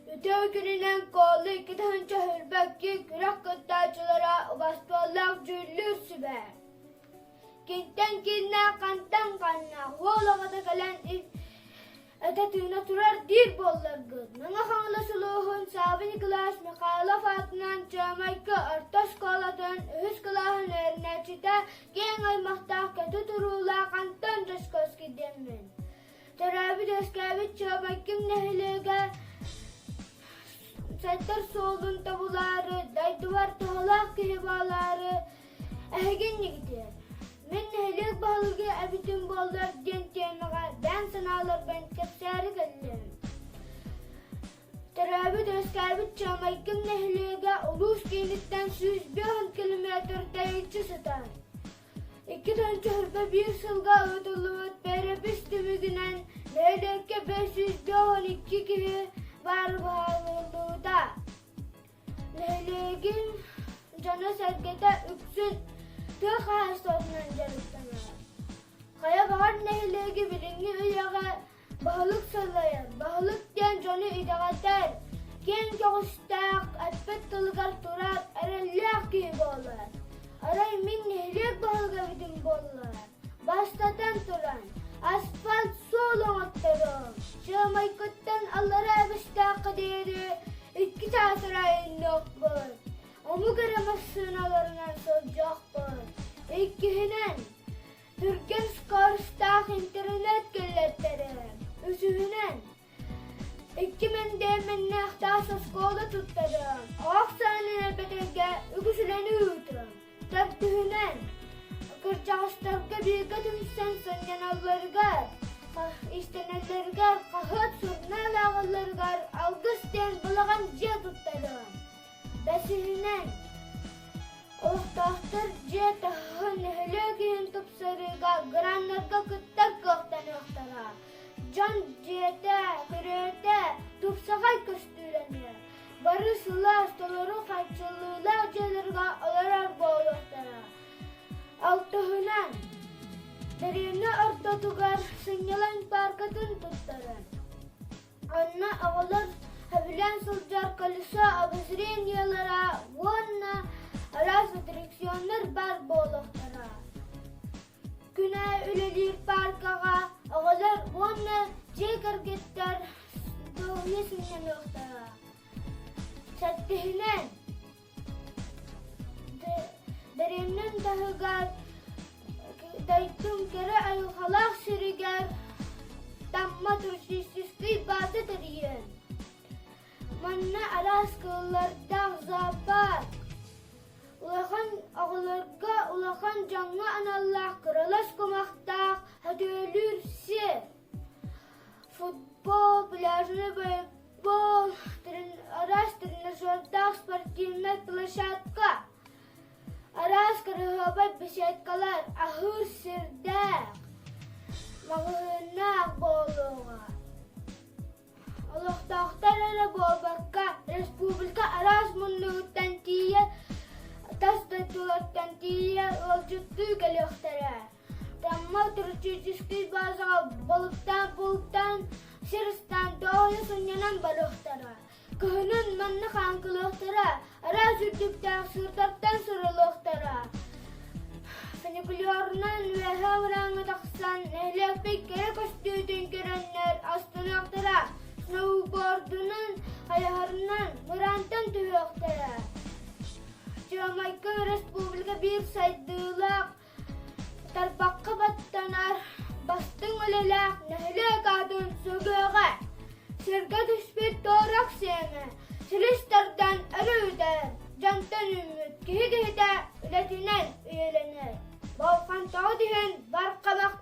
Үтүө күнүнэн Куолу 2022 күрэх кыттааччылара убастыаллаах дьүүллүүр сүбэ. Кинтэн кииннээх, хантан ханнаах уол оҕото кэлэн этэ тыына турар диир буолларгыт, Мэҥэ Хаҥалас улууһун Савва Николаевич Михайлов аатынан Чыамайкы орто оскуолатын үһүс кылааһын үөрэнээччитэ киэҥ аймахтаах кэтит уруулаах Антон Дьоскуоский диэммин. Төрөөбүт-үөскээбит Чыамайкым нэһилиэгэ сайдар суолун тобулаары, дойдубар туһалаах киһи буолаары Эһиги иннигитигэр мин нэһилиэк баһылыга эбитим буоллар диэн тиэмэҕэ бэйэм санааларбын кэпсээри кэллим. Төрөөбүт-үөскээбит Чыамайгым нэһилиэгэ улуус кииниттэн 105 километр тэйиччи сытар. 2021 сылга ыытыллыбыт бэрэпис түмүгүнэн нэһилиэккэ 552 киһи баар быһаарыллыбыта. Нэһилиэгин дьоно-сэргэтэ үксүн тыа хаһаайыстыбатынан дьарыктанар. Хайа баҕар нэһилиэги билиҥҥи үйэҕэ баһылык салайар, баһылык диэн дьону итэҕэтэр, киэҥ көҕүстээх, эппит тылыгар турар, эрэллээх киһи буолар. Арай мин нэһилиэк баһылыга эбитим буоллар, бастатан туран, асфальт суол оҥотторуом, Чыамайкыттан аллараа Бэстээххэ диэри Икки чаас оройуннуохпут, омук эрэ массыыналарынан сылдьыахпыт. Иккиһинэн, түргэн скоростаах интернет киллэртэрэ. Үсүһүнэн, икки мэндиэмэннээх таас оскуола туттарыам, оһох саанын элбэтэргэ үгүс үлэни ыытыам. Төрдүһүнэн, кырдьаҕастарга бииргэ түмсэн сынньаналларыгар, иистэнэллэригэр, хаһыат, сурунаал ааҕалларыгар алгыс диэн балаҕан дьиэ туттарыам. Бэсиһинэн, олохтоохтор дьиэ таһыһын нэһилиэк иһин тупсарыыга граннарга кыттар кыахтаныахтара. Дьон дьиэтэ, күрүөтэ тупсаҕай көстүүлэниэ. Бары сылаас, толору хааччыллыылаах дьиэлэргэ олорор буолуохтара. Алтыһынан, дэриэбинэ ортотугар сынньалаҥ пааркатын туттарар. Онно оҕолор сөбүлээн сылдьар колесо обозрениелара уонна араас аттракционнар баар буолуохтара. Күн аайы үлэлиир пааркаҕа оҕолор уонна дьиэ кэргэттэр дуоһуйа сынньаныахтара. Сэттиһинэн, дэриэбинэм таһыгар дойдум кэрэ айылҕалаах сиригэр Тамма туристическай бааза тэрийэн, манна араас кыыллардаах зоопарк, Улахан оҕолорго, улахан дьоҥҥо аналлаах кыралас кумахтаах сөтүөлүүр сир, футбол, пляжный волейбол, араас тренажердаах спортивнай площадка, араас кыраһыабай беседкалар, аһыыр сирдээх, маҕаһыыннаах буолуоҕа. Олохтоохтор эрэ буолбакка, республика араас муннугуттан тиийэ, тас дойдулартан тиийэ ыалдьыттыы кэлиэхтэрэ. Тамма туристическай базаҕа балыктаан бултаан, сир ыстаан тоойо сынньанан барыахтара. Кыһынын манна хаҥкылыахтара, араас үрдүктээх сыырдартан сурулуохтара. Фуникулерунан үөһэ ураҥҥа тахсан, нэһилиэкпит кэрэ көстүүтүн көрөннөр астыныахтара, сноубордунан, хайыһарынан мыраантан түһүөхтэрэ. Чыамайка республика биир сайдыылаах Тарбахха баттанар бастыҥ үлэлээх нэһилиэк аатын сүгүөҕэ, сиргэ түспүт туорах сиэмэ, силис тардан өрө үтэр, дьонтон үүммүт киһи киһитэ үлэтинэн үйэлэнэр. Болҕомтоҕо түһэн бар хабах.